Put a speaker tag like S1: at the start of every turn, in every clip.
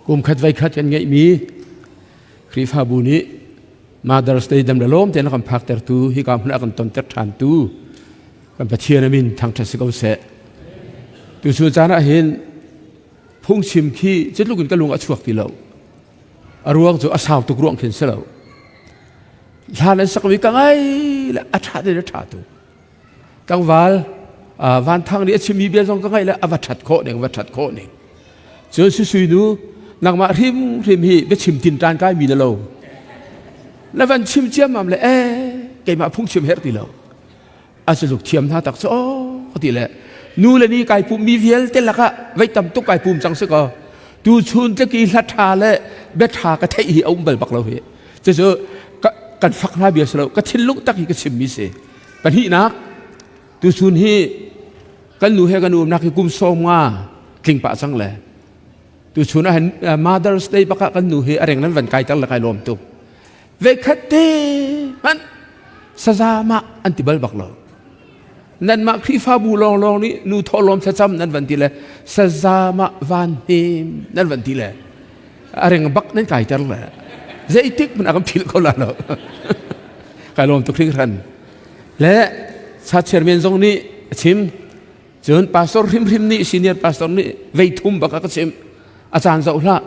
S1: Kum khat voi khat kan ngeihmi Khrihfabu nih Mother's Day dam le lawm tein a kan phaktertu hika hmun ah kan tonter ṭhantu kan Pathian a min thangṭhat si ko seh. Tuchun caan ah hin phungchim khi cutluk in ka lung a chuak ti lo. A ruang cu a sau tuk ruang khin si lo. Hlan an sakmi ka ngai le a ṭha te le ṭha tu. Tlangval Van Thang nih a chimmi bia zong ka ngaih le a va ṭhat khawh ning va ṭhat khawh ning. Cun Susui nu nangmah hrimhrim hi biachim tin ṭan kai mi na lo. Na van chim ciammam le eh keimah phungchim herh ti lo. A zuluk thiam hna tak cu aw ti le nu le ni kai pum mi vialte lakah vei tam tuk kai pum cang si ko. Tu chun tlaki hla ṭha le bia ṭha ka theih hi a um bal bak lo hi. Cucu kan fak hna bia si lo ka thinlung tak hi ka chimmi si. Pahnihnak, tuchun hi kan nu he kan umnak hi kum 50 tling pah cang le tuchun ah hin Mother's Day bakah kan nu hi a reng nan van kai ter le kai lawm tuk. Veikhat te hmanh saza mah an ti bal bak lo. Nanmah Khrihfabu lawnglawng nih nu thawhlawm thlacam nan van ti le saza mah van hnem nan van ti le a reng bak nan kai ter le zeitik hmanh a kan philh kho la lo. Kai lawm tuk hringhran. Le sa chairman zong nih a chim. Cun pastor hrimhrim nih senior pastor nih vei thum bak a ka chim. A caan zoh hlah.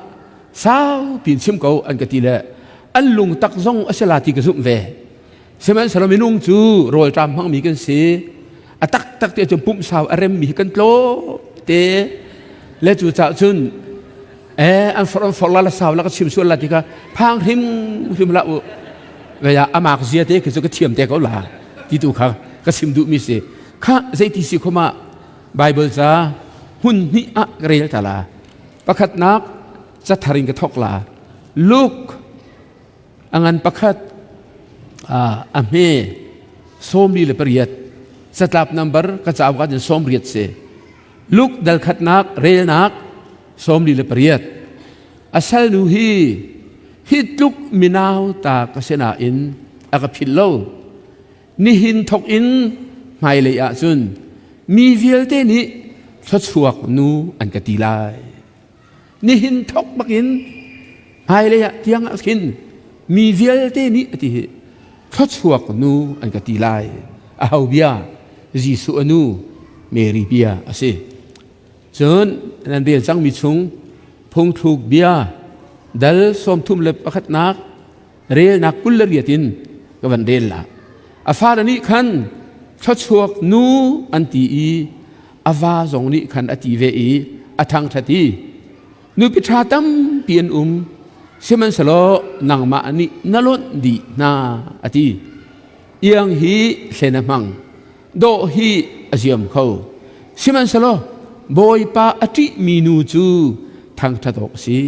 S1: Sau pin chim ko an ka ti le an lung tak zong a si la ti ka zumh ve. Sihmanhsehlaw minung cu rawlṭam hmangmi kan si. A taktak ti ahcun pumh sau a remmi hi kan tlawm te. Le cu caah cun an for an for la la sau la ka chim sual la ti kha phang hrim hrim la u. Vaya amak zia te khi cu ka thiam te ko la ti tu kha ka chim duhmi si. Kha zeiti si khoma Bible ca hmun hnih ah ka rel ta la. Pakhatnak cathar in ka thok la. Luke A ngan pakhat a hme 48 catlap number ka cauk ah cun 80 si. Luke dal khatnak relnak 48. A salnu hi hi tluk minau ta ka si nain a ka philh lo. Nihin thok in hmailei ah cun mi vialte nih thluachuak nu an ka ti lai. Nihin thok bakin hmailei ah tiang ah khin mi vialte nih a ti hi thluachuak nu an ka ti lai. A ho bia? Jesuh a nu Mary bia a si. Cun nan rel cangmi chung phungthluk bia dal 31nak relnak 28 in ka van rel la. A fale nih khan thluachuak nu an ti i a va zong nih khan a ti ve i a thangṭhat i nupi ṭha tampi an um sihmanhsehlaw nangmah nih na lonh dih hna a ti. Iang hi hlen a hmang, dawh hi a ziam kho. Sihmanhsehlaw Bawipa a ṭihmi nu cu thangṭhat awk a si.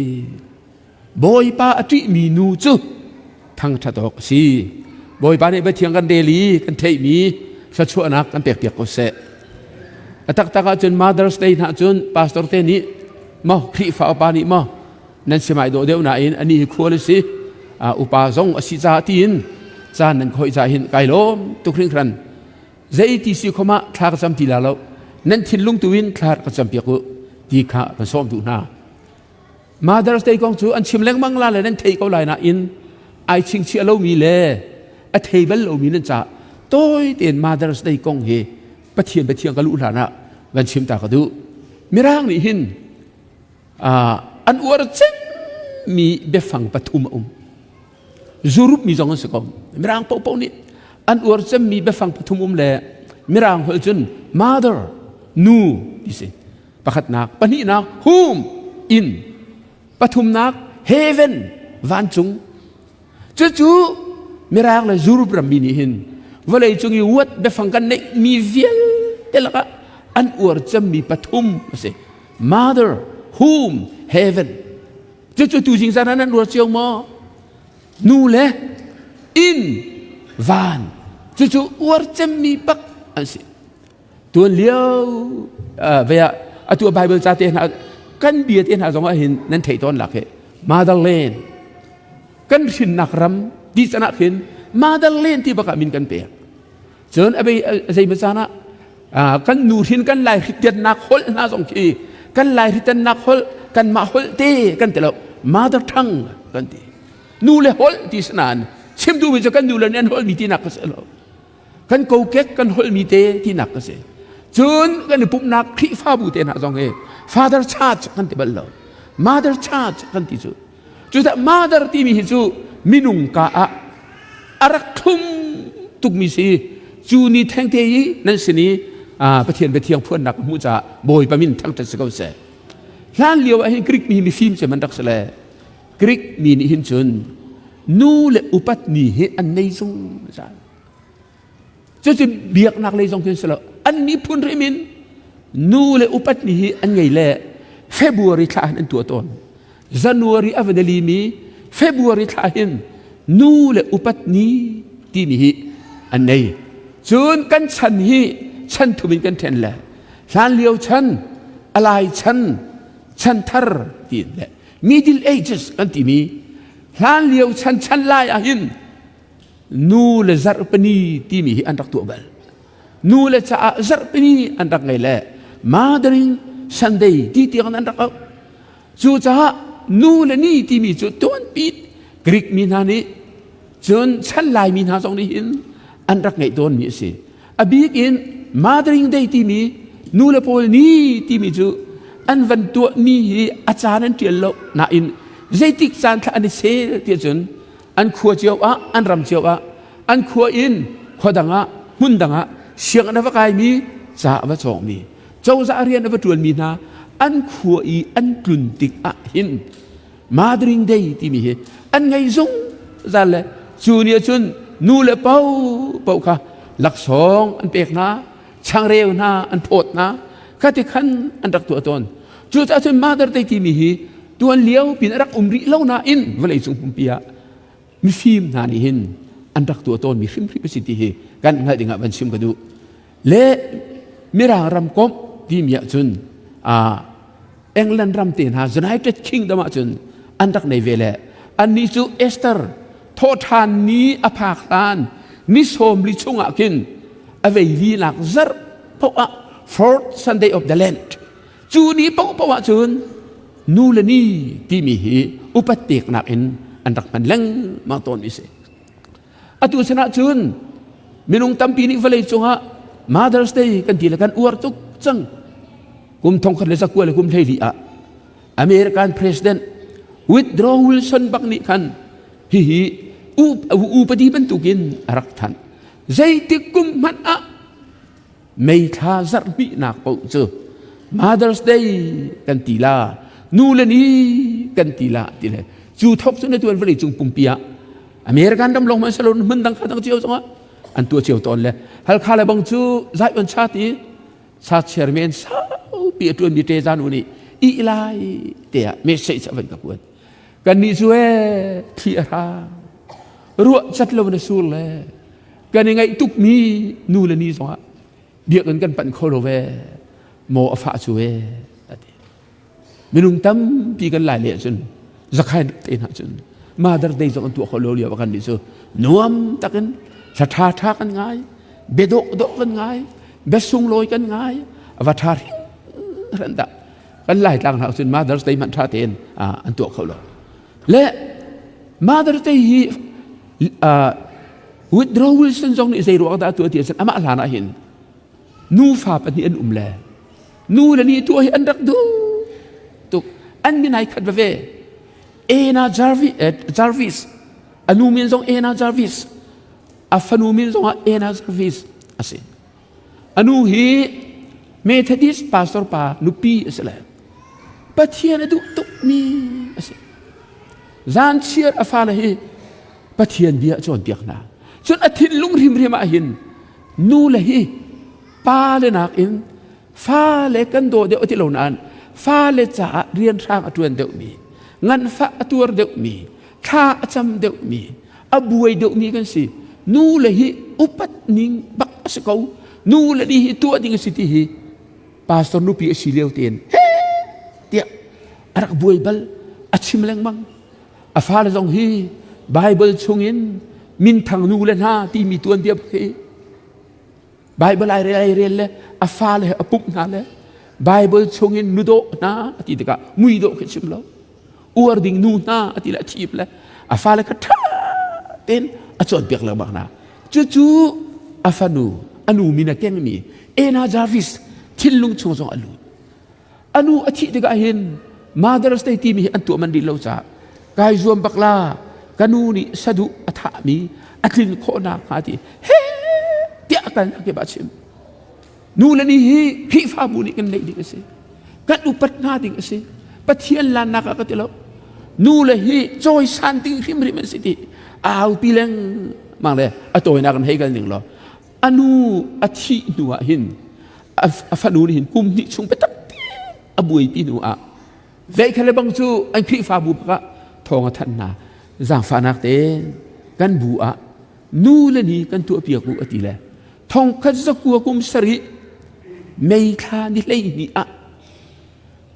S1: Bawipa a ṭihmi nu cu thangṭhat awk a si. Bawipa nih Pathian kan rel i kan theihmi thluachuahnak kan pekpiak ko seh. A taktak ahcun Mother's Day hna cun pastor te nih maw Khrihfa upa nih maw nan simai dawh deuh nain ani hi khual a si upa zong a si caah tiin caan nan khoi ca hin kai lawm tuk hringhran zei ti si khoma thla ka cam ti la lo nan thinlung tu in thla ka cam piak u ti kha kan sawm duh hna Mother's Day kong cu an chim lengmang la le nan thei ko lai nain ai chingchiah lomi le a thei bal lomi nan ca tawi tein Mother's Day kong hi Pathian Pathian ka luh hlan ah van chim ta ka duh. Mirang nih hin an uar cemmi biafang pathum a um. Zurup mi zong an si ko. Mirang paohpaoh nih an uar cemmi biafang pathum um le Mirang holh cun mother nu ti si. Pakhatnak, pahnihnak home inn, pathumnak heaven vancung. Cucu Mirang le Europe rammi nih hin vawlei cung i uat biafang kan neih mi vialte lakah an uar cemmi pathum a si. Mother, home, heaven. Cucu tu zing zan ah nan uar cio maw? Nu le inn, van. Cucu uar cemmi bak an si. Tuan lio ve ah atu Bible ca te hna kan bia te hna zong ah hin nan theih tawn lak he motherland kan hrinnak ram ti can ah khin motherland ti bak ah min kan pek cun abe zei ma caan ah kan nu hrin kan lai hritannak holh hna zong khi kan lai hritannak holh Kanmah holh te kan ti lo. Mother tongue kan ti. Nu le holh ti si nain chim duhmi cu kan nu le nih an holhmi tinak ka si lo. Kan kokek kan holhmi te tinak ka si. Cun kan i pumhnak Khrihfabu te hna zong hi Father Church kan ti bal lo. Mother Church kan ti cu. Cucaah mother timi hi cu minung ka ah a rak thlum tukmi si. Cu ni thengte i nan sin i Pathian biathiang phuannak ka hmuh caah Bawipa min thangṭhat si ko seh. Hlan lio ah hin Greek mi hi mifim cem an rak si le Greek mi nih hin cun nu le upat ni hi an nei zungzal. Cucu biaknak lei zong khin si lo. An miphun hrim in nu le upat ni hi an ngei le February thla hin an tuah tawn. January a van limi February thla hin nu le upat ni timi hi an nei. Cun kan chan hi chan thum in kan ṭhen le hlan lio chan, alai chan, chan thar tiin le middle ages kan timi hlan lio chan chan lai ah hin nu le zarhpini timi hi an rak tuah bal. Nu le caah zarhpini an rak ngei le Mothering Sunday ti tiang an rak auh. Cucaah nu le ni timi cu tuanpi Greek mi hna nih cun chan lai mi hna zong nih hin an rak ngeih tawnmi a si. A bik in Mothering Day timi nu le pawl ni timi cu an van tuahmi hi a caan an ṭial lo nain zeitik caan thla an i sel ti cun an khua cio ah an ram cio ah an khua in khua dang ah hmun dang ah sianginn a va kaimi ca a va cawngmi cozah rian a va ṭuanmi hna an khua i an tlun tik ah hin Mothering Day timi hi an ngei zungzal le cu ni ahcun nu le pau paoh kha laksawng an pek hna changreu hna an phawt hna khati khan an rak tuah tawn cucaah cun Mother Day timi hi tuan lio pin a rak um rih lo nain vawlei cung pumpi ah mifim hna nih hin an rak tuah tawnmi hrimhrim a si ti hi kan hngalh dingah van chim ka duh le mirang ram komh timi ahcun England ram te hna United Kingdom ahcun an rak nei ve le annih cu Esther thawhṭhan ni a phak hlan ni 40 chungah khin a vei linak zarh paoh ah fourth Sunday of the Lent cu ni paohpaoh ahcun nu le ni timi hi upat peknak in an rak hman lengmang tawnmi si. Atu chan ahcun minung tampi nih vawlei cungah Mother's Day kan ti le kan uar tuk cang. Kum 1914 le kum 14 ah American President Woodrow Wilson bak nih khan hihi upadi bantukin a rak thanh. Zeitik kum hmanh ah May thla zarhhnihnak paoh cu Mother's Day kan ti la, nu le ni kan ti la ti le cu thok cu na tuan vawlei cung pumpi ah American ram lawng hmanh salon hmun dang kha dang cio zongah an tuah cio tawn le Halkha le bang cu zai on cha ti sa chairman saupi a tuan mi te zan u nih i lai te ah message a van ka kuat kan nih cu e thi a ra ruah cat lo na sur le kan i ngaih tukmi nu le ni zongah biakinn kan panh kho lo ve maw a fah cu e ati minung tampi kan lai le cun zakhai te hna cun mother day zong an tuah kho lo lio kan nih cu nuam takin thla tha tha kan ngai be dawh dawh kan ngai be sunglawi kan ngai va tha ran dah kan lai tlang hna cun mother's day hmanh tha tein an tuah kho lo le mother day hi Woodrow Wilson zong nih zei ruang dah tuah ti ahcun amah hlan ah hin nufa pahnih an um le nu le ni tuah hi an rak duh tuk an min ai khat veve Anna Jarvis, eh, Jarvis a nu min zong Anna Jarvis a fanu min zong ah Anna Jarvis a si a nu hi Methodist pastor pa nupi a si le Pathian a duh tukmi a si zan chiar a fale hi Pathian bia a cawnpiak hna. Cun a thinlung hrimhrim ah hin nu le hi pa le nakin fale kan daw deuh ti lo nain fale caah rianhrang a ṭuan deuhmi, nganfah a tuar deuhmi, thla a cam deuhmi, a buai deuhmi kan si. Nu le hi upat ning bak a si ko. Nu le ni hi tuah ding a si ti hi pastor nupi a si lio tein he tiah a rak buai bal a chim lengmang. A fale zong hi Bible chungin minthang nu le hna timi tuanbia bak hi Bible ai rel ai rel le a fale he a pumh hna le. Bible chungin nu dawh hna a ti tikah mui dawh khi chim lo. Uar ding nu hna a ti le a thip le a fale kha ṭha tein a cawnpiak lengmang hna. Cucu a fanu a nu min a kengmi Anna Jarvis thinlung chung zong a lut. A nu a thih tikah hin Mother's Day timi hi an tuah man rih lo caah kai zuam bak la ka nu nih saduh a thahmi a tlin khawhnak hnga ti he tiah kal nak ba chim. Nu le ni hi Khrihfabu nih kan neih ding a si. Kan upat hna ding a si. Pathian lannak ah ka ti lo. Nu le hi cawisan ding hrimhrim an si ti au pi lengmang le a tawinak in hei kal ning law a nu a thih hnu ah hin a fanu nih hin kum hnih chung biatak a buaipi hnu ah veikhat le bang cu an Khrihfabu pakah thawng a thanh hna zaangfahnak tein kan bu ah nu le ni kan tuahpiak u a ti le thongkhat zakua kum sarih May thla ni 12 ah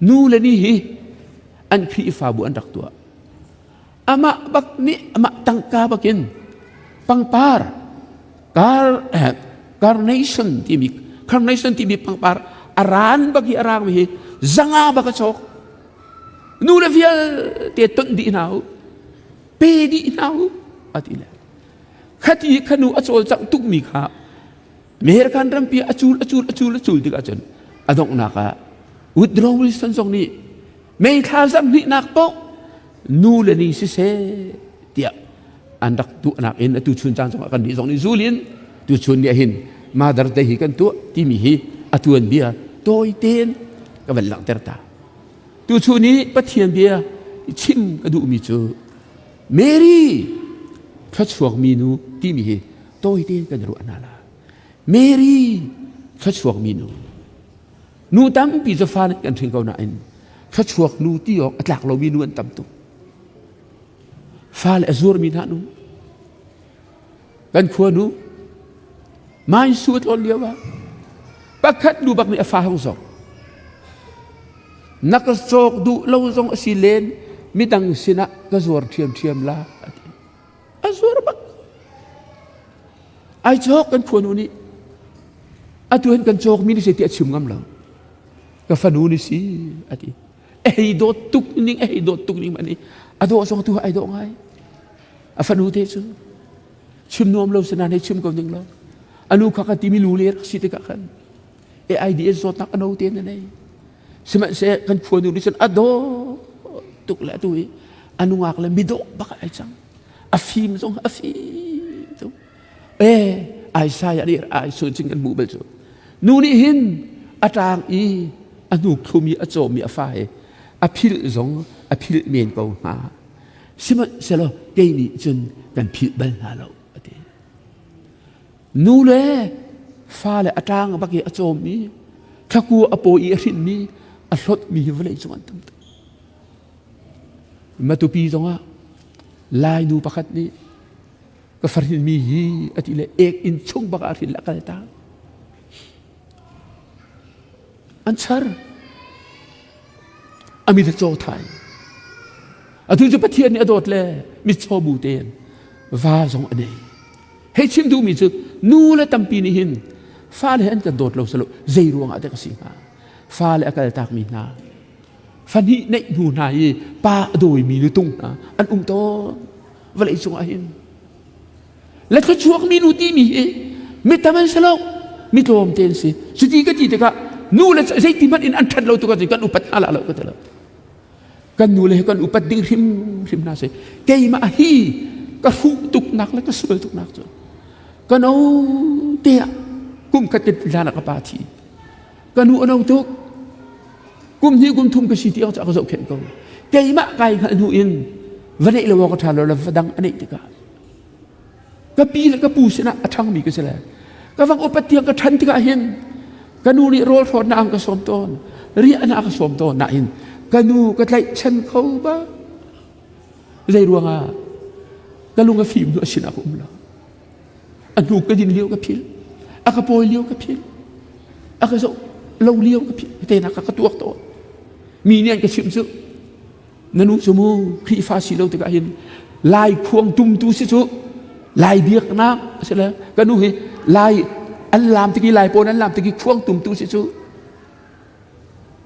S1: nu le ni hi an Khrihfabu an rak tuah amah bak nih amah tangka bakin pangpar car carnation timi carnation timi pangpar a ran bak i a rang mi hi zanga bak a cawk nu le vialte tonh dih hna u pe dih hna u a ti le khati khanu a cawlcangh tukmi kha American rampi a cul a cul a cul a cul tikah cun a donghnak ah Woodrow Wilson zong nih May thla zarhhnihnak paoh nu le ni siseh tiah an rak tuahnak in atu chun caan zongah kan nih zong nih zul in tuchun ni ahhin Mother Day hi kan tuah timi hi a tuanbia tawi tein ka van langhter ta. Tuchun i Pathian bia chim ka duhmi cu Mary thluachuakmi nu timi hi tawi tein kan ruah hna la. Mary thluachuakmi nu Nu tampi cu fa nih kan hring ko nain thluachuak nu ti awk a tlak lomi nu an tam tuk. Fale a zuarmi hna nu kan khua nu mai su a tlawn lio ah pakhat nu bak nih a fa hong zong na ka cawk duh lo zong a si len midang sinah ka zuar ṭhiamṭhiam la a ti. A zuar bak. Ai cawk kan khuanu nih atu hin kan cawkmi ni si ti a chim ngam lo. Ka fanu ni si a ti. A hei dawt tuk ning a hei dawt tuk ning mani a dawh zong tu ai dawh ngai. A fanu te cu chim nuam lo sinan hei chim ko ning lo. Anu kha ka timi lu le rak si tikah khan AIDS zawtnak a no te na nei. Sihmanhseh kan khuanu nih cun a dawh tuk le atu i a nungak le midawh bak ai cang. A fim zong a fim tuk. Eh, Isaiah nih ai sun cing kan hmuh bal cu. Nu nih hin a ṭang i a hnuk thlum i a cawm i a fa he a philh zong a philh men ko hnga. Sihmanhsehlaw kei nih cun kan philh bal hna lo a ti. Nu le fale a ṭang bak i a cawmmi, thlakua a paw i a hrinmi, a hlotmi hi vawlei cung an tam tuk. Matupi zongah Lai nu pakhat nih ka farhinmi hi a ti le ek inn chung bak ah hrin le a kal ta. An char. A mit a caw thai. Atu cu Pathian nih a dawt le mitcaw bu tein va zong a nei. Hei chim duhmi cu nu le tampi nih hin fale an kan dawt lo salo zei ruangah dek a si hnga fale a kal takmi hna fahnih neih hnu hna i pa a dawimi nutung hna an um tawn vawlei cungah hin le thluachuakmi nu timi hi mi tam an si lo mi tlawm te an si cuti ka ti tikah nu le zeiti hmanh in an ṭhat lo tuk ahcun kan upat hna la lo ka ti lo kan nu le hi kan upat ding hrimhrim hna si keimah hi ka hruh tuknak le ka sual tuknak cu ka no te ah kum khat te hlan ah ka pa thi ka nu a no tuk kum hnih kum thum ka si ti awk ka zohkhenh ko keimah kai hngalh hnu in va neih lo awk a ṭha lo le va dang a neih tikah ka pi le ka pu sinah a ṭhangmi ka si le ka vang upat tiang ka ṭhan tikah hin ka nu nih rawl hrawtnak an ka sawm tawn riahnak a ka sawm tawn nain ka nu ka tlaihchan kho ba zei ruangah ka lung a fim hnu a sinah ka um lo a hnu ka din lio ka phil a ka pawi lio ka phil a ka zoh lo lio ka phil te nak ka tuak tawn mi nih an ka chimh cu na nu cu mu Khrihfa si lo tikah hin Lai khuang tumtu si cu Lai biaknak si le ka nu hi Lai an lam tiki Lai pawn an lam tiki khuang tumtu si cu.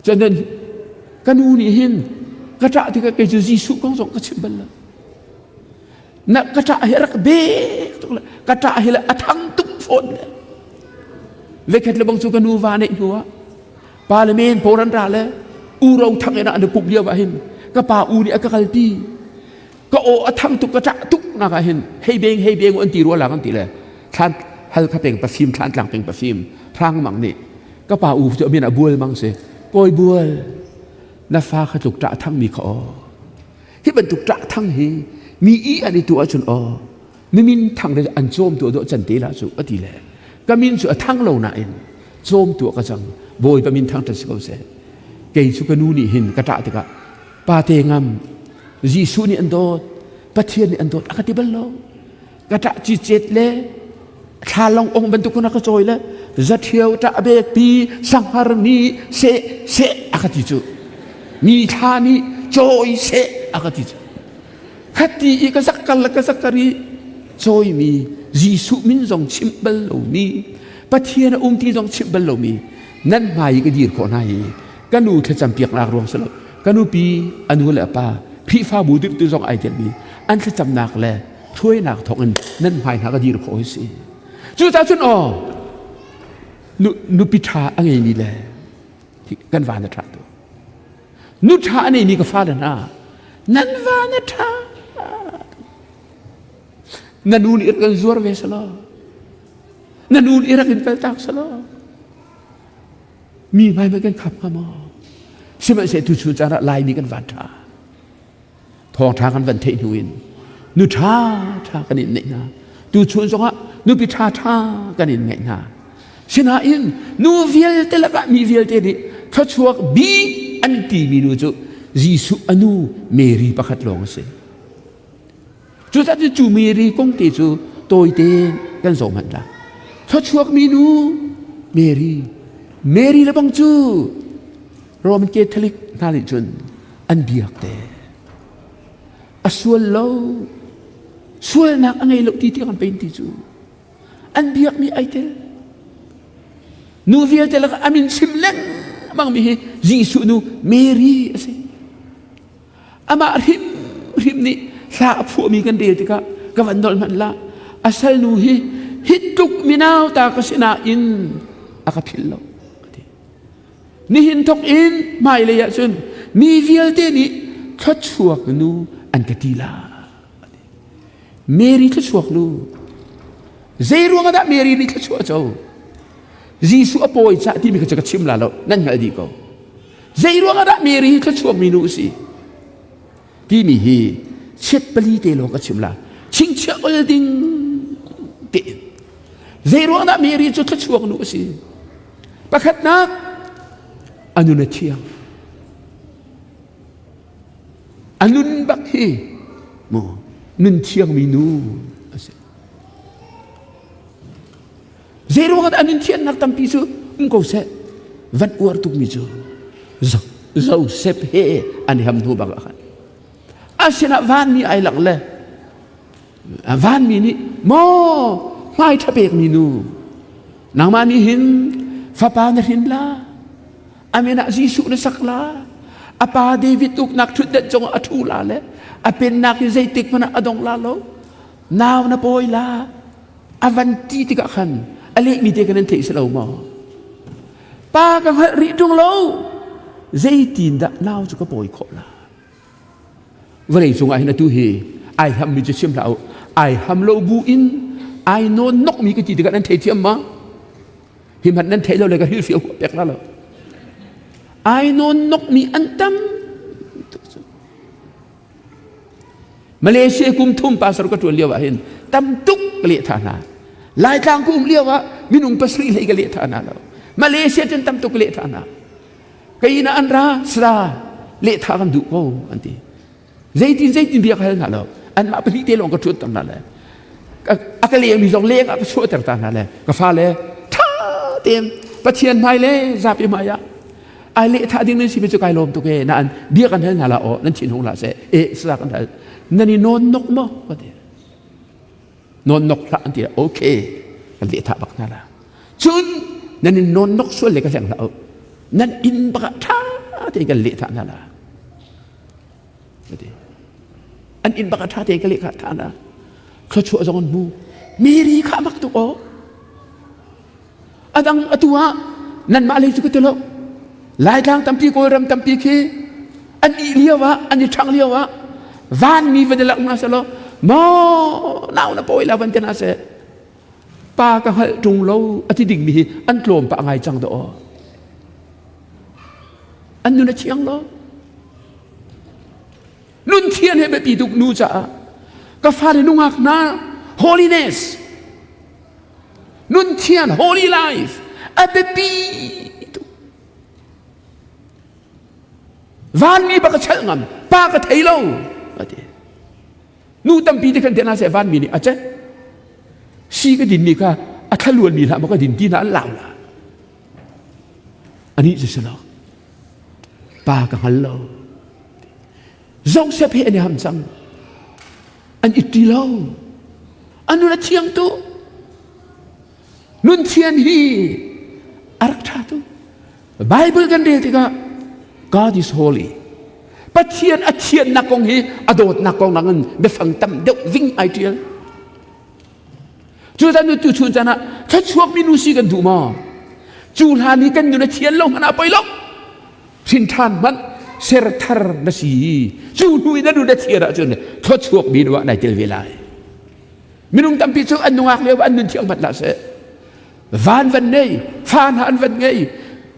S1: Cun ka nu nih hin ka ṭah tikah kei cu Jesuh kong zong ka chim bal lo. Na ka ṭah hi rak bek tuk le ka ṭah hi le a thang tuk fawn le. Vekhat le bang cu ka nu va neih hnu ah parliament pawl an ra le uro thang in an pup lio ah hin ka pa u nih a ka kalpi. Ka aw a thang tuk ka ṭah tuk nak ah hin hei beng hei beng an ti rua la kan ti le thlan hal kha peng pafim thlan tlang peng pafim hrang mang nih ka pa u cu amin a bual mang si kawi bual na fa kha tluk ṭah thang mi kha aw hi bantuk ṭah thang hi mi i an i tu ahcun aw mi min thang le an cawm tu dawh can te la cu ati le ka min cu a thang lo nain cawm tu ka cang bawipa min thang ṭan si ko seh kei cu ka nu nih hin ka ṭah tikah pate ngam Jesuh nih an dawt Pathian nih an dawt a ka ti bal lo ka ṭah cicet le thla long ong bantuk na ka cawi le zathiau ṭah bek pi sanghar ni se se a ka ti cu mi thla nih cawi se a ka ti cu khati i ka zakkar le ka zakkar i cawimi Jesuh min zong chimh bal lomi Pathian a um ti zong chimh bal lomi nan hmai i ka dir khawh hna hi ka nu thlacam piaknak ruang si lo ka nupi a nu le a pa Khrihfabu dirhtu zong ai telmi an thlacamnak le hruainak thawngin nan hmai hna ka dir khawh hi si cucaah cun aw nupi ṭha a ngeimi le kan van a ṭha tu nu ṭha a neimi ka fale hna nan van a ṭha na nu nih kan zuar ve selaw na nu nih rak in kaltak selaw mi hmai kan khap hnga maw sihmanhsehlaw tu chun caan ah laimi kan van ṭha thawngṭha kan van theih hnu in nu ṭha ṭha kan in neih hna tu chun zongah nupi ṭha ṭha kan in ngeih hna sinain nu vialte lakah mi vialte nih thluachuak bik an timi nu cu Jesuh a nu Mary pakhat lawng a si cucaah cu Mary kong te cu tawite kan zoh hmanh la thluachuakmi nu Mary Mary le bang cu Roman Catholic hna nih cun an biak te a sual lo sualnak a ngei lo ti tiang an pein ti cu an biakmi ai tel nu vialte lakah a min chim lengmang mi hi Jesuh nu Mary a si amah hrim hrim nih hla a phuahmi kan rel tikah ka van nolh hmanh la a salnu hi hi tluk minau ta ka si nain a ka philh lo Nihin thawk in hmailei ah cun mi vialte nih thluachuak nu an ka ti la. Mary thluachuak nu. Zei ruang ah dah Mary nih thluachuah co? Jesuh a pawi cah timi kha ka chim la lo, nan hngalh dih ko. Zei ruang ah dah Mary hi thluachuak mi nu a si? Timi hi chiat pali te lawng ka chim la. Chingchiah ol ding tein. Zei ruang dah Mary cu thluachuak nu a si? Pakhatnak, a nun a thiang. A nun bak hi mu nun thiangmi nu a si. Zei ruangah dah a nun thiannak tampi cu um ko seh van uar tukmi cu Joseph he an i ham hnu bak ah khan a sinah vanmi ai lak le vanmi nih maw hmai ṭha pekmi nu nangmah nih hin fapa na hrin la a min ah Jesuh na sak la a pa David uknak ṭhutdan cungah a ṭhu la le a pennak hi zeitik hmanh ah a dong la lo nau na pawi la a van ti tikah khan a lehmi te kan nan theih si lo maw pa ka hngalh rih ṭung lo zeitin dah nau cu ka pawi khawh la Vawlei cungah hin atu hi ai hammi cu chim hlah u. Ai ham lo bu in ai nawn nokmi ka ti tikah nan theithiam ma? Hi hmanh nan theih lo le ka hrilhfiah huah pek la lo. Ai nawn nokmi an tam Malaysia kum thum pastor ka tuan lio ah hin tam tuk ka leh tha hna. Laitlang ka um lio ah minung pasarih hlei ka leh tha hna lo. Malaysia cun tam tuk ka leh tha hna. Ka inn ah an ra sara lehtha kan duh ko an ti. Zeitin zeitin bia ka hal hna lo. Anmah pahnih te lawng ka ṭhut ter hna le a ka lengmi zong leng ah ka chuahter ta hna le ka fale ṭha tein Pathian hmai le zapi hmai ah ai lehtha ding nan si mi cu kai lawm tuk e nain bia kan hal hna la aw nan thin hung hlah seh e sara kan hal nan i nawn nok maw ka ti nawn nok hlah an ti okay kan lehtha bak hna la cun nan in nawn nok sual le ka hleng hlah u nan inn bak ah ṭha tein kan leh than hna la. An inn bak a ṭha tein ka leh than hna. Thluachuah zong an hmu. Mary kha mak tuk aw. Adang atu ah nanmah lei cu ka ti lo. Laitlang tampi Kawlram tampi khi an ih lio ah an i ṭhang lio ah vanmi van i lak hna selaw maw nau na pawi la van ti hna seh. Pa ka hngalh ṭung lo a ti dingmi hi an tlawm pah ngai cang dawh aw. An nun a thiang lo. Nun thian he biapi tuk nu caah ka fale nungak hna holiness nun thian holy life a biapi tuk. Vanmi bak a chalh ngam pa ka thei lo a ti. Nu tampi te khan te hna seh vanmi nih a cek si ka dinmi kha a thlaluanmi hlah maw ka din ti hna an lau la. Anih cu si lo. Pa ka hngal lo. Joseph he an i ham cang. An i ṭi lo. An nun a thiang tuk. Nun thian hi a rak ṭha tuk. Bible kan rel tikah God is holy. Pathian a thiannak kong hi a dawtnak kong nangin biafang tam deuh ving ai ṭial. Cu zan tu chun caan ah thluachuakmi nu si kan duh maw? Cu hlan i kan nun a thian lo hmanh ah poi lo. Hrin ṭhan hmanh ser thar na si. Cu hnu i na nun a thian ahcun thluachuakmi nu ah nai tel ve lai. Minung tampi cu an nungak lio an nun thiang hmanh hlah seh. Van van nei, fa hna an van ngei,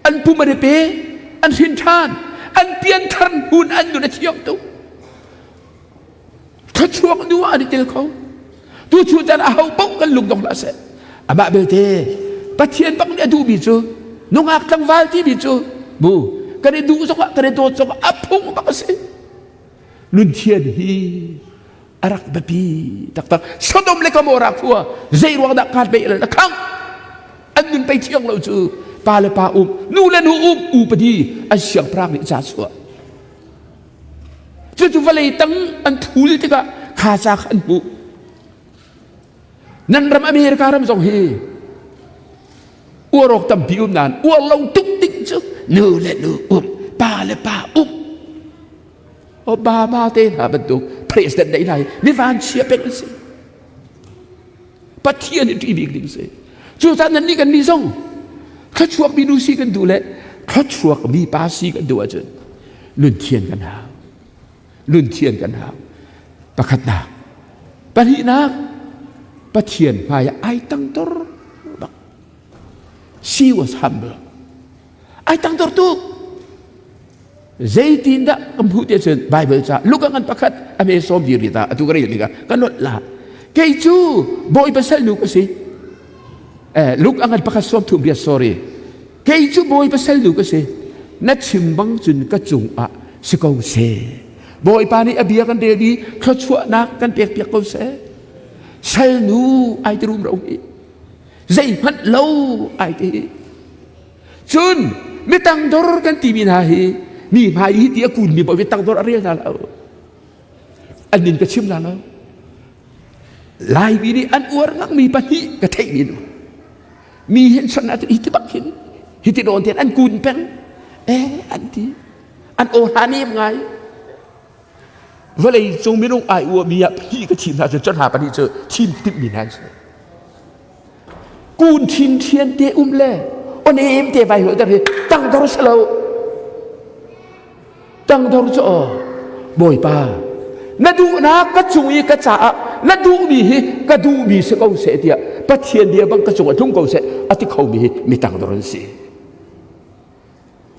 S1: an pum an i pe, an hrin ṭhan, an pian thar hun an nun a thiang tuk. Thluachuak nu ah an i tel kho. Tu chu caan aho paoh kan lung dong hlah seh. Amah belte Pathian bak nih a duhmi cu nungak tlangval timi cu bu kan i duh zongah kan i dawt zongah a phung bak a si. Nunthian hi a rak biapi taktak. Sodom le Gomorrah khua zei ruang dah kaat bei a khang an nun pei thiang lo cu pa le pa um nu le nu um upadi an siangpahrang nih ca chuah. Cucu vawlei tang an thul tikah kha ca kha an hmuh. Nan ram America ram zong hi uar awk tampi um nain uar lo tuk ding cu nu le nu um, pa le pa um. Obama te hna bantuk president nei hna hi mi vanchia pek an si. Pathian i ṭih bik ding si. Cucaah nannih kan nih zong thluachuakmi nu si kan duh le thluachuakmi pa si kan duh ahcun nun thian kan hau. Nun thian kan hau. Pakhatnak. Pahnihnak, Pathian hmai ah ai tangtor bak. She was humble. Ai tangtor tuk. Zeitindah kan hmuh ti ahcun Bible ca Luka ngan pakhat a hme sawm dir ta atu ka rel tikah ka nolh la. Kei cu Bawipa salnu ka si. Eh, Luke a ngan pakhat sawm thum bia sorry. Kei cu Bawipa salnu ka si. Na chim bang cun ka cungah si ko seh. Bawipa nih a bia kan rel i thluachuahnak kan pek piak ko seh. Salnu ai ti rum ro hi. Zeihmanh lo ai ti hi. Cun mi tangdor kan timi hna hi mi hmai hi ti a kunmi paoh mi tangdor a rel hna lo. An min ka chim hna lo. Laimi nih an uar ngangmi pahnih ka theihmi nu. Mi hin son ah hi ti bak hin hi ti nawn ten an kun peng. Eh an ti. An aw hla nem ngai. Vawlei cung minung ai uami ah pahnih ka thim hna cu cu hna pahnih cu thim timhmi hna an si. Kun thin thian te um le onem te vai hol ter hi tangdor si lo. Tangdor cu aw Bawipa na duhnak ka cung i ka caah na duhmi hi ka duhmi si ko seh tiah Pathian bia bang ka cung ah tlung ko seh a ti khomi hi mi tangdor an si.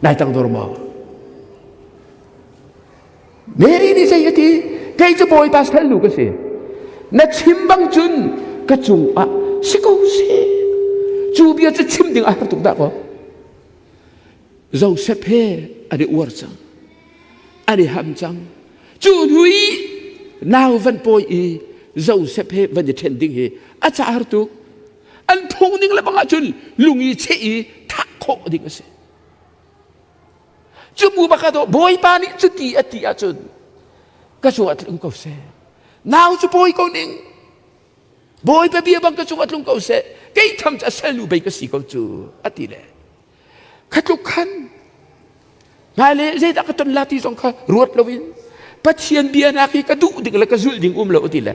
S1: Nai tangdor maw? Mary nih zei a ti? Kei cu Bawipa salnu ka si. Na chim bang cun ka cungah si ko seh. Cu bia cu chim ding a har tuk dah kaw. Joseph he an i uar cang. An i ham cang. Cu hnu i nau van pawi i Joseph he van i ṭhen ding hi a ca har tuk. An phung ning le bang ahcun lung i cheh i thah khawh ding a si. Cu bu bak ah Bawipa nih cuti a ti ahcun ka cungah tlung ko seh. Nau cu pawi ko ning. Bawipa bia bang ka cungah tlung ko seh. Kei tham cu a salnu bei ka si ko cu a ti le. Kha tluk khan. Hmailei zeidah ka ton la ti zong kha ruat loin Pathian bia nak hi ka duh ding le ka zulh ding um lo ti le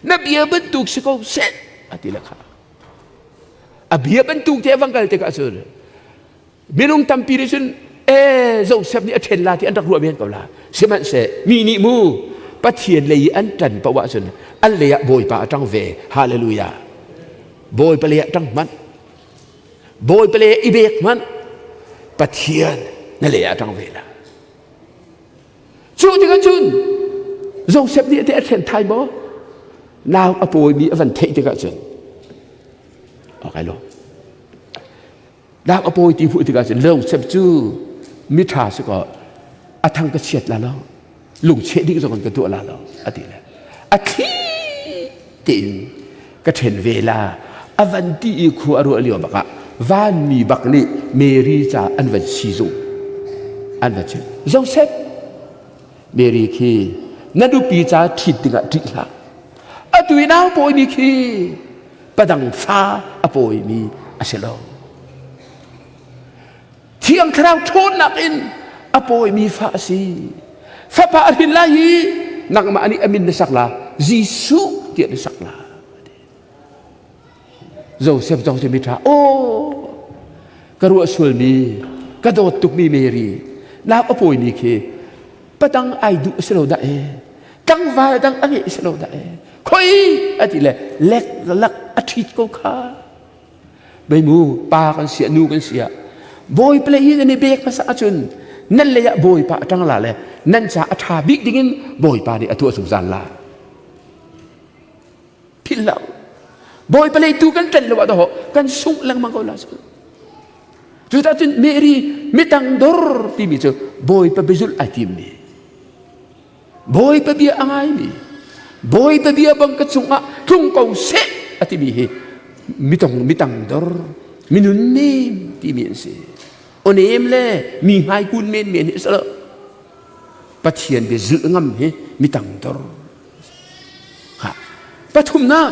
S1: na bia bantuk si ko seh a ti le kha a bia bantuk te a van kal tikah cun minung tampi nih cun e Joseph nih a ṭhen la ti an rak ruah men ko la sihmanhseh mi nih mu Pathian lei i an ṭan paoh ahcun an lei ah Bawipa a ṭang ve. Hallelujah. Bawipa lei ah ṭang hmanh. Bawipa le i bek hmanh Pathian na lei ah ṭang ve la. Cu tikah cun Joseph nih a te a thlen thai maw? Nau a pawimi a van theih tikah cun okay lo. Nau a pawi ti hmuh tikah cun Joseph cu miṭha si kaw a thang ka chiat la lo. Lungcheh ding zong in ka tuah la lo a ti le a thli tein ka ṭhen ve la a van ti i khua a ruah lio bak ah vanmi bak nih Mary ca an van sizung an van chim Joseph Mary khi na nupi ca ṭhit dingah ṭih hlah atu i nau pawimi khi padang fa a pawimi a si lo. Thiang Thlarau ṭhawnnak in a pawimi fa a si. Fapa a hrin lai i nangmah nih a min na sak la, Jesuh tiah na sak la. Joseph zong cu miṭha, aw ka ruah sualmi, ka dawt tukmi Mary, nau a pawimi khi patang ai duh si lo dah e, tlangval dang a ngeih si lo dah e, khoi a ti le lek lak a ṭhit ko kha. Beimu pa kan si nu kan si ah Bawipa lei hi nan i bek hmasa ahcun nan lei ah Bawipa a ṭang la le nan ca a ṭha bik dingin Bawipa nih a tuah zungzal la. Philh lo. Bawipa lei tu kan ṭan lo ah dawh kan sungh lengmang ko la cu. Cucaah cun Mary mitang dor timi cu Bawipa biazulh ai timmi. Bawipa bia a ngaimi Bawipa bia bang ka cungah tlung ko seh a timi hi mitong mitang dor minun nem timi an si. Onem le mi hmai kun men men hi salo Pathian bia zulh ngam hi mitang dor. Ha. Pathumnak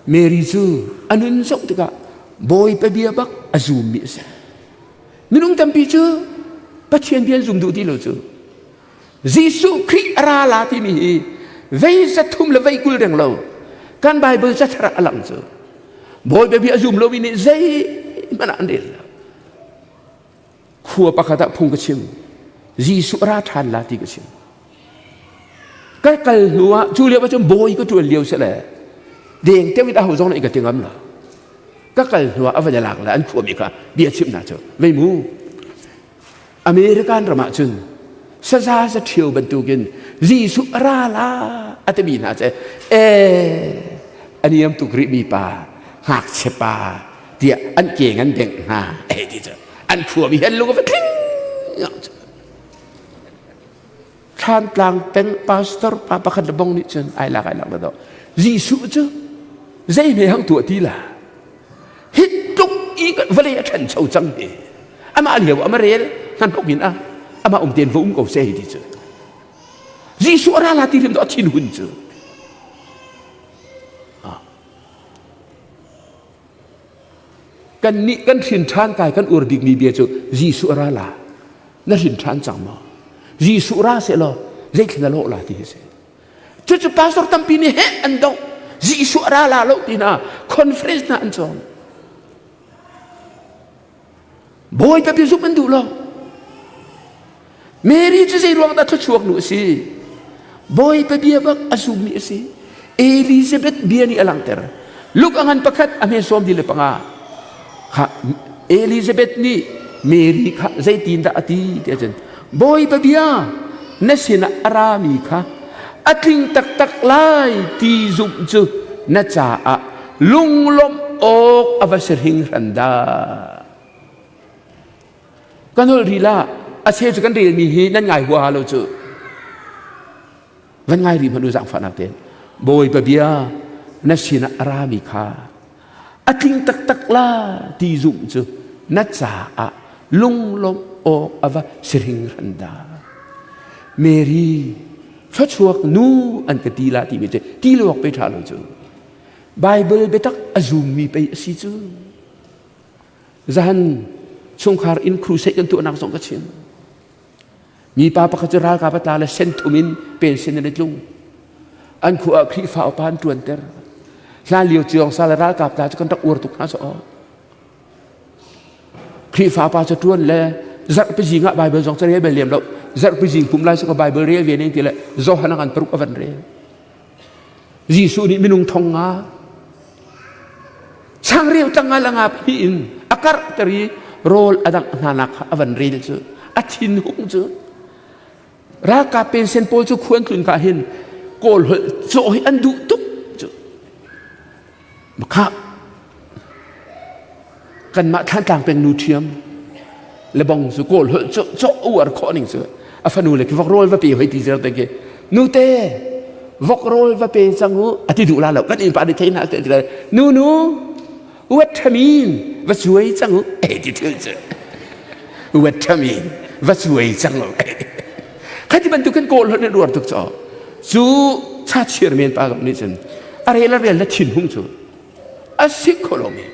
S1: Mary cu a nun zoh tikah Bawipa bia bak a zummi a si. Minung tampi cu Pathian bia an zum duh ti lo cu. Jesuh Khrih a ra la timi hi vei 320 reng lo kan Bible cathar ah a lang cu. Bawipa bia a zum lomi nih zeihmanh ah an rel lo. Khua pakhat ah phung ka chim. Jesuh ra ṭhan la ti ka chim. Ka kal hnu ah cu lio ah cun bawi ka ṭuan lio si le deng teu in aho zong nih ka ti ngam lo. Ka kal hnu ah a van i lak le an khuami kha bia chimh hna cu vei mu American ram ah cun saza za ṭhio bantukin Jesuh a ra la a timi hna cu ee a niam tuk rih mi pa ngakchia pa tiah an ke an bengh hna eh ti cu an khuami hi an lung a va tling. Thlantlang peng pastor pa pakhat le bong nih cun ai lak ai lak do Jesuh cu zei hme hang tuah ti la hi tluk i vawlei a ṭhancho cang hi amah lio ama rel hnan tuk in a amah um ten va um ko se hi ti cu Jesuh a ra la ti hrim a thin hun cu kan nih kan hrin ṭhan kai kan ur bikmi bia cu Jesuh a ra la na hrin ṭhan cang maw? Jesuh ra seh law zeithil na lawh la ti hi si. Cucu pastor tampi nih heh an doh. Jesuh a ra la lo ti hna conference hna an cawng. Bawipa bia zumh an duh lo. Mary cu zei ruang dah thluachuak nu a si? Bawipa bia bak a zummi a si. Elizabeth bia nih a langhter. Luke a ngan pakhat a hme 45. Kha Elizabeth nih Mary kha zeitin dah a ti ti ahcun Bawipa bia na sinah a rami kha a tling taktak lai ti zumh cu na caah lunglawmh awk a va si hringhran dah. Kan holh rih lah a cheu cu kan relmi hi nan ngai huaha lo cu. Van ngai rih hmanh u zaangfahnak tein. Bawipa bia na sinah a rami kha a tling taktak la ti zumh cu na caah lunglawmh awk a va si hringhran dah. Mary thluachuak nu an ka ti la timi cu ti lo awk pe ṭha lo cu. Bible biatak a zummi pei a si cu. Zahan Chungkhar in crusade kan tuahnak zong ka chim. Mipa pakhat cu ralkap a tla le senthum in pension in a tlung. An khua ah Khrihfa upa an ṭuanter. Hlan lio ciong sa le ralkap tla cu kan rak uar tuk hna cu. Khrihfa pa cu ṭuan le zarhpi zing ah Bible zong ca rel bal lem lo. Zarhpi zing pum lai cu ka Bible rel ve ning ti le Johan a ngan paruk a van rel. Jesuh nih minung thong nga changreu tanga la nga phi in a karhter i rawl a dangh hna nak kha a van rel cu a thin hung cu ralkap pension pawl cu khuan tlun ka hin kawl holh cawh hi an duh tuk cu makha kanmah Thlantlang peng nu ṭhiam le bong cu kawl holh cawh cawh uar khawh ning cu a fanu le khi vok rawl va pe hoi ti zer te khi nute vok rawl va pe cang u a ti duh la lo kan innpa nih thei hna te ti nu nu uat thamin va cuai cang u eh ti thil cu uat thamin va cuai cang u khati bantuk kan kawl holh nih uar tuk cho cu cha chir men pa zong nih cun a rel a rel na thin hung cu a si kho lomi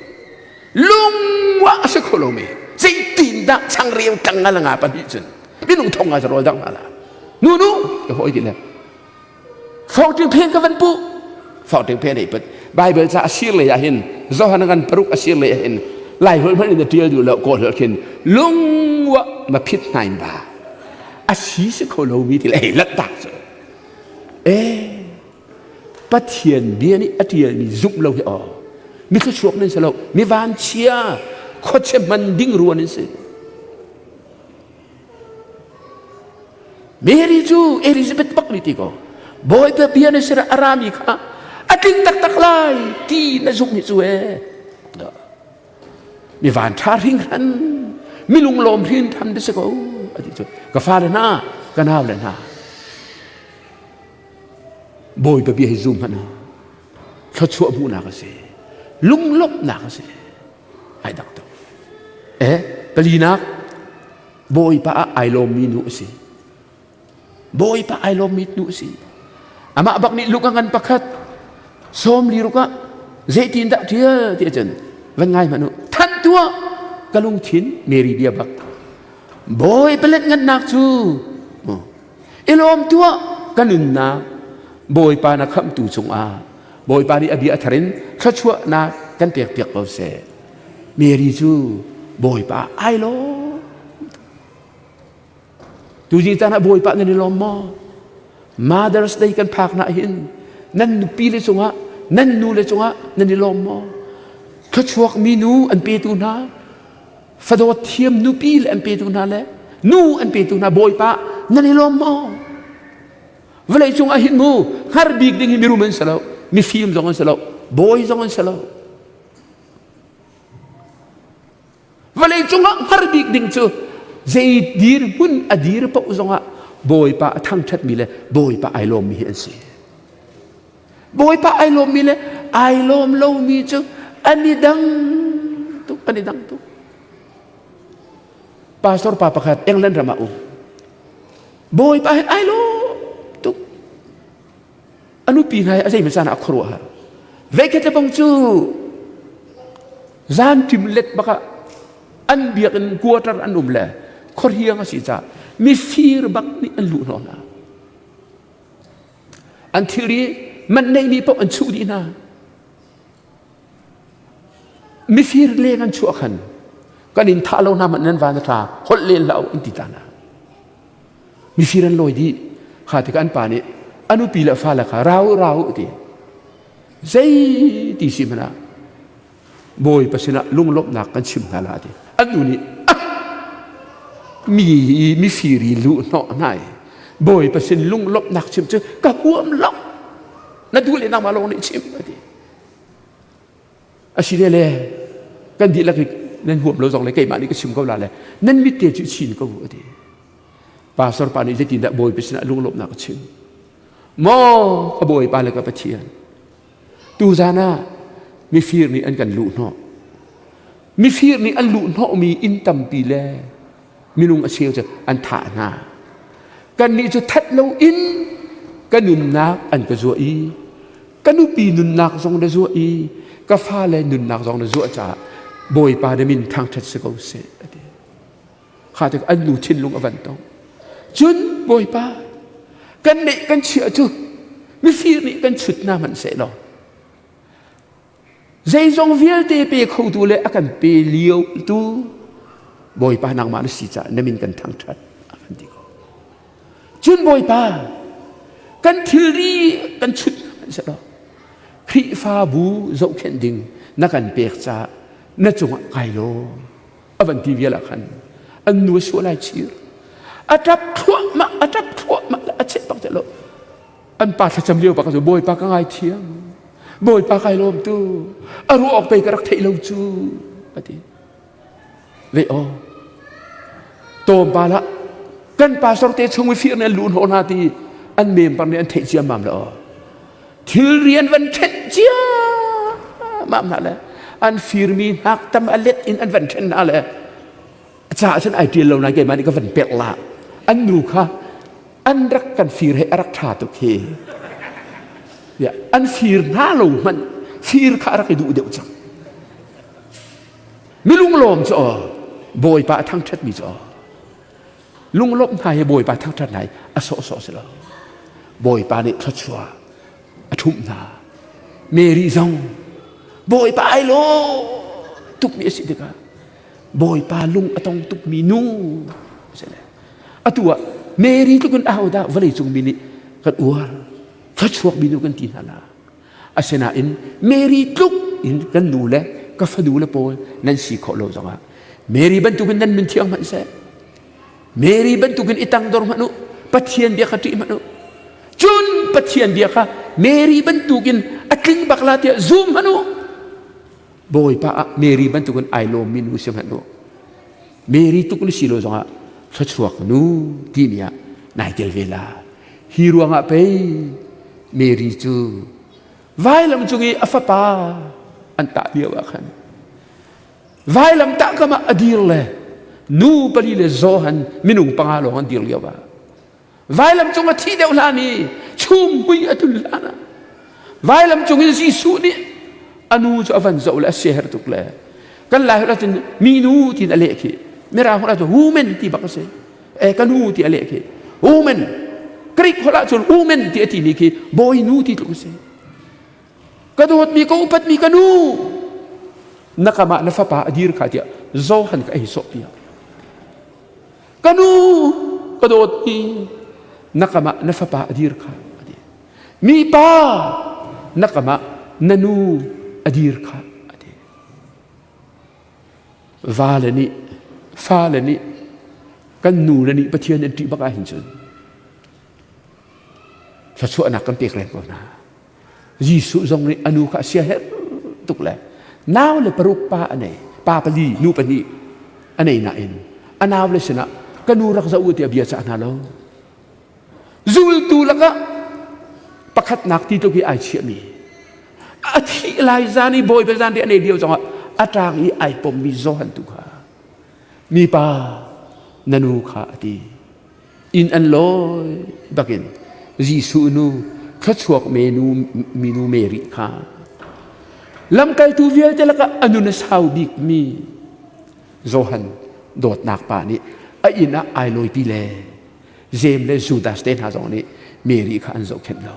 S1: lungwa a si kho lomi zeitin dah changreu tang nga la nga pahnih cun minung thong nga rawl dang la nu nu ka hoi ti le fawngting phen ka van pu fawngting phen ei put bible ca asir le ah hin johan ngan paruk asir le ah hin lai hol hman in tial du lo ko hol khin lungwa ma phit hnain ba a si si kho lomi ti le ei lat tak cu eh Pathian bia nih a ṭialmi zumh lo hi aw mi thluachuak nan si lo mi vanchia khuachia hman ding ruan an si Mary cu Elizabeth bak nih ti ko Bawipa bia na sir a rami kha a tling taktak lai ti na zumh hi cu e mi van ṭha hringhran mi lunglawm hringhran na si ko a ti cu ka fale hna ka nau le hna Bawipa bia hi zum hmanh u. Thluachuah hmuhnak a si. Lunglawmhnak a si. Ai dang tuk. Eh, palinak Bawipa ah ai lawmmi nu a si. Bawipa ai lawmmi nu a si. Amah bak nih Luka ngan pakhat sawm li ruk ah zeitin dah ṭial ti ahcun van ngai hmanh u. Thanh tuah ka lungthin Mary bia bak. Bawipa let ngannak cu I lawm tuah ka nunnak Bawipa na khamhtu cungah Bawipa nih a bia a thar in thluachuahnak kan pekpiak ko seh. Mary cu Bawipa ai lawm. Tuzing caan ah Bawipa nan i lawm maw? Mother's Day kan phak na hin nan nupi le cungah nan nu le cungah nan i lawm maw? Thluachuak mi nu an petu hna fadawt thiam nupi le an petu hna le nu an petu hna bawipa nan i lawm maw vawlei cung ah hin mu hngar bik ding hi mirum an si lo mifim zong an si lo bawi zong an si lo vawlei cung ah hngar bik ding cu zei dirhmun a dir paoh zong ah bawipa a thangṭhatmi le bawipa ai lawmmi hi an si Bawipa ai lawmmi le ai lawm lomi cu an i dang tuk, an i dang tuk. Pastor pa pakhat England ram ah um. Bawipa he ai lawm tuk. A nupi hna he a zei caan ah a khuaruah har. Veikhat le bang cu zan ṭim let bak ah an biakinn quarter an um le khuahiang a si caah mifir bak nih an luh hnawh hna. An thilri man neimi paoh an chuh dih hna. Mifir leng an chuah khan kan in thah lo hna hmanh nan van a ṭha holh len hlah an ti ta hna. Mifir an lawi dih. Kha tikah an pa nih a nupi le fale kha rau rau ti. Zei ti si hmanh ah Bawipa sinah lunglawmhnak kan chim hna la ti. An nu nih ah mi mifir i luh hnawh hna i Bawipa sin lunglawmhnak chim cu ka huam lo. Na duh le nangmah lawng nih chim a ti. Asile le kan dihlak i nan huam lo zong le keimah nih ka chim ko la le nan mit te cu chin ko a ti. Pastor pa nih zeitindah Bawipa sinah lunglawmhnak a chim? Maw ka Bawipa le ka Pathian Tuzan ah mifir nih an kan luhhnawh. Mifir nih an luhhnawhmi inn tampi le minung a cheu cu an thah hna. Kannih cu that loin ka nunnak an ka zuah i ka nupi nunnak zong na zuah i ka fale nunnak zong na zuah caah Bawipa na min thangṭhat si ko seh a ti. Kha tik an nu thinlung a van tong. Cun Bawipa, kan neih kan chiah cu mifir nih kan chut hna hmanh seh law zeizong vialte pe khotu le a kan pe lio tu Bawipa nangmah na si caah na min kan thangṭhat a kan ti ko. Cun Bawipa, kan thilri kan chut hna hmanh seh law Khrihfabu zohkhenh ding na kan pek caah na cungah kai lawm. A van ti vial ah khan an nu a suah lai chir. A ṭap thluahmah, a ṭap thluahmah a cheh bak lo. An pa thlacam lio bak cu Bawipa ka ngaithiam. Bawipa kai lawm tu. A ruah awk pei ka rak theih lo cu a ti. Ve aw. Tawm pa lah kan pastor te chung i fir nih an lu hnawh hna ti an member nih an theih ciammam le aw. Thil rian van ṭhenh ciammam hna le an firmi hnak tam a let in an van ṭhen hna le ca cun ai ṭial lo nain keimah nih ka van pek la an nu kha an rak kan fir he a rak ṭha tuk hi an fir hna lo hmanh fir kha a rak i duh deuh cang milunglawm cu aw Bawipa a thangṭhatmi cu aw lunglawmh hna hi Bawipa thangṭhat hna hi a sawhsawh si lo Bawipa nih thluachuah a ṭhumh hna Mary zong Bawipa ai lawm tukmi a si tikah Bawipa lung a tong tukmi nu a si le atu ah Mary tluk in ahodah vawleicung mi nih kan uar thluachuak mi nu kan ti hna la Asinain Mary tluk in kan nu le ka fanu le pawl nan si khawh lo zongah Mary bantukin nan nun thiang hmanh seh. Mary bantukin i tangdor hmanh u. Pathian bia kha ṭih hmanh u. Cun Pathian bia kha Mary bantukin a tling bak la tiah zum hmanh u. Bawipa ah Mary bantukin ai lawmmi nu si hmanh u. Mary tuk na si lo zongah thluachuak nu timi ah nai tel ve la. Hi ruangah pei Mary cu vailam cung i a fapa an tah lio ah khan vailam tah kam ah a dir le nu pali le Johan minung panga lawng an dir lio ah vailam cung a thi deuh hlan i chum hui a tul hlan ah vailam cung in Jesuh nih a nu cu a van zoh le a siaherh tuk le kan lai holh ahcun minu tiin a leh khi mirang holh ahcun woman ti bak a si e ka nu ti a leh khi woman Greek holh ahcun woman ti a timi khi bawinu ti tluk a si ka dawtmi ka upatmi ka nu na kam ah na fapa a dir kha tiah Johan ka ei sawh tiah ka nu ka dawtmi na kam ah na fapa a dir kha a ti mipa na kam ah na nu a dir kha a ti vale nih fale nih kan nu le nih Pathian an ṭih bak ahhin cun thluachuahnak kan pek leng ko hna Jesuh zong nih a nu kha a siaherh tuk le nau le paruk pa a nei pa pali nu pahnih a nei nain a nau le sinah ka nu rak zoh u tiah bia cah hna lo zultu lakah pakhatnak ti tluk i ai chiahmi a thih lai zan i bawipa zan ri a nei lio zongah a ṭang i ai pommi Johan tu kha mipa na nu kha a ti inn an lawi bakin Jesuh nu thluachuak menu minu Mary kha lamkaltu vialte lakah a nun a sau bikmi Johan dawtnak pa nih a inn ah ai lawipi le Jeim le Judas te hna zong nih Mary kha an zohkhenh lo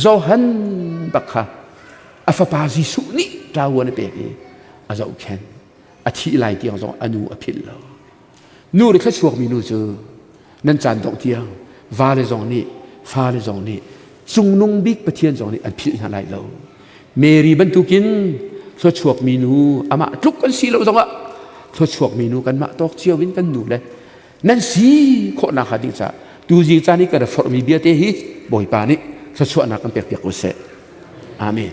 S1: Johan bak kha a fapa Jesuh nih ṭavuan a pek i a zohkhenh a thih lai tiang zong a nu a philh lo Nu le thluachuakmi nu cu nan caan dongh tiang vale zong nih fale zong nih cungnung bik Pathian zong nih an philh hna lai lo. Mary bantukin thluachuakmi nu amah tluk kan si lo zongah thluachuakmi nu kanmah tawk cio in kan nu le nan si khawhnak hnga ding caah tuzing caan i kan forhmi bia te hi Bawipa nih thluachuahnak kan pek piak ko seh. Amen.